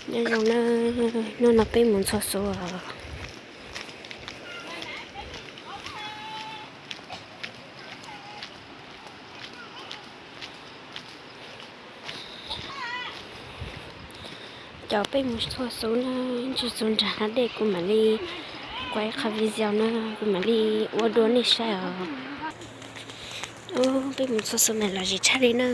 Nyob zoo na, hnub no peb mus ntxhua xov os. Cov peb mus ntxhua xov na, ntsis xov nram hav dej kuv mam li kuav ib qho video na, kuv mam li ua dua nej saib os. Peb mus ntxhua xov mas los zis tshaj li na.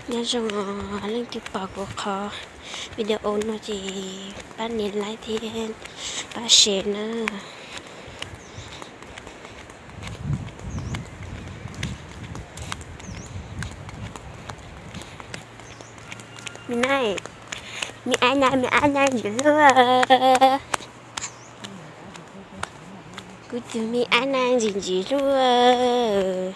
Nyob zoo, leej twg pom kuv qhov video no ces pab nias like thiab pab share na. Mi na, mi a na, mi a na ntsim hlub. Kuv tus mi a na ntsim ntsim hlub.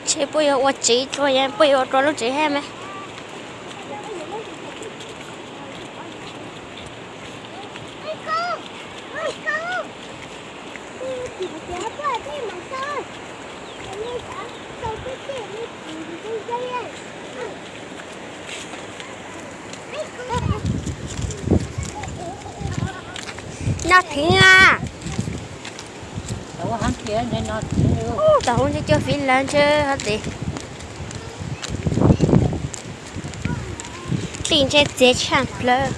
Ntshe puab yuav ua tsev dlua, puab yuav ua rua lub tsev hab mas. No thiv a. Tau hub ntshe cua fiv lawv ntshe hov tes. Tij ntshe txiav tshaj plawg.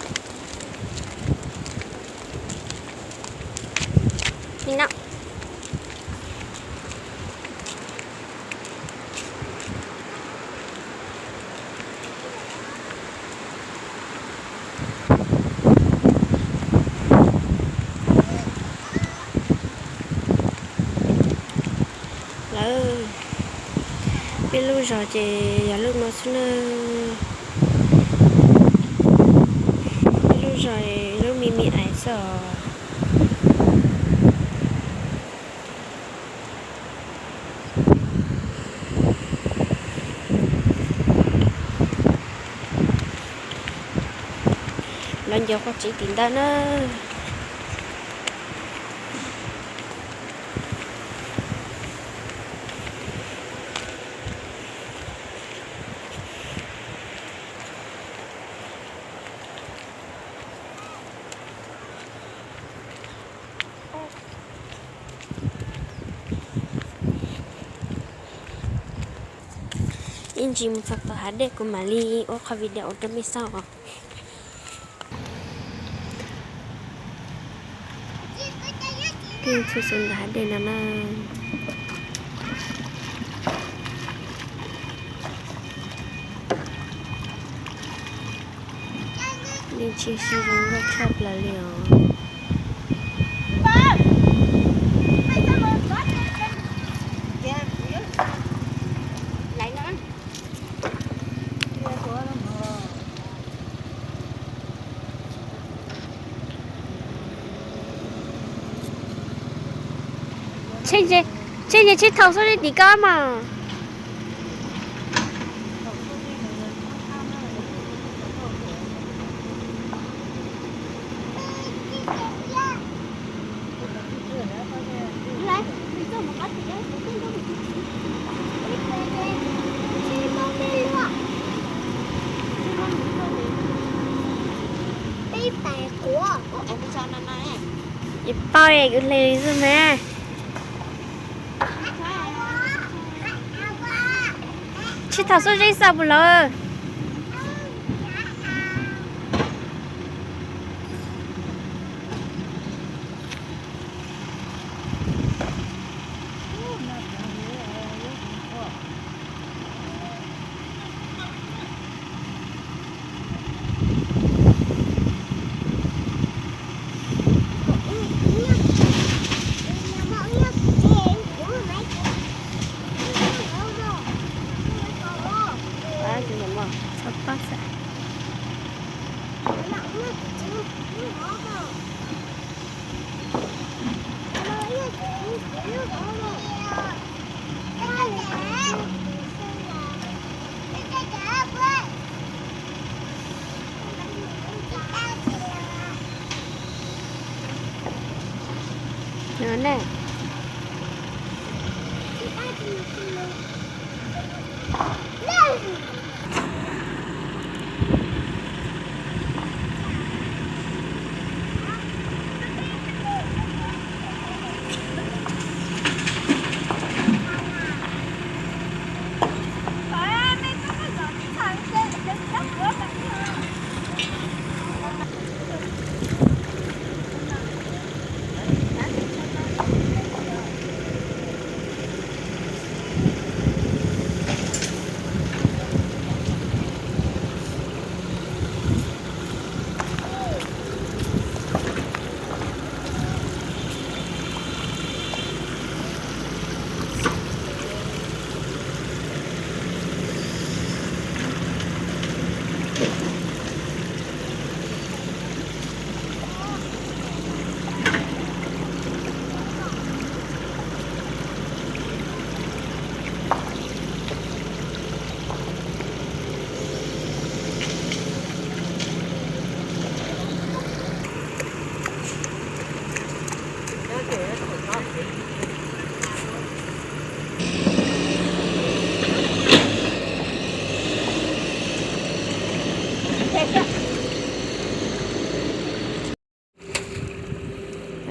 Lawv, peb lub zos ces yog lub no xwb na. Peb lub zos lub me me ais xwb os. Lawv ncaws qua tsev tim ntawd na. Ib ntsis mus txog tom hav dej kuv mam li ua qhov video rau mej saib os. Peb txhua xov ntawm hav dej no na. Dej tsheb sib zoo nkauj tshaj plaws li os. Tsheb ntshe tsheb thaum xub li tim koj mas. Peb pais quav. Tsis paub es kuv hle li xwb mas. Tsheb thaum xub zeb xav puas lawm.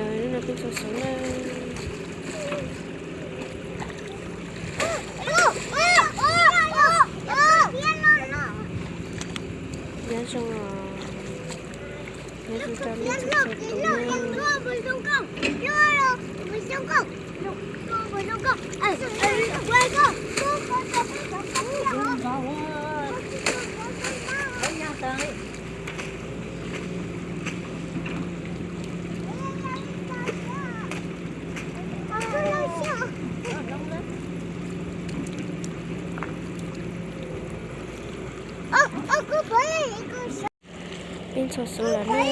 Hnub no peb txog xeev na. Nyob zoo os, nyob zoo rau nej txhua tus na. Peb txog xeev lawm ne.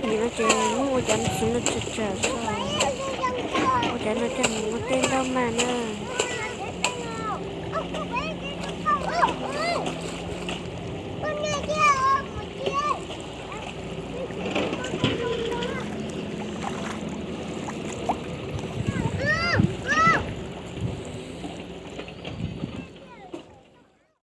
Nim no ces muaj ua cov xeev no tsawg tsawg xwb. Ua cov no coj mus ua teb ntau mas na.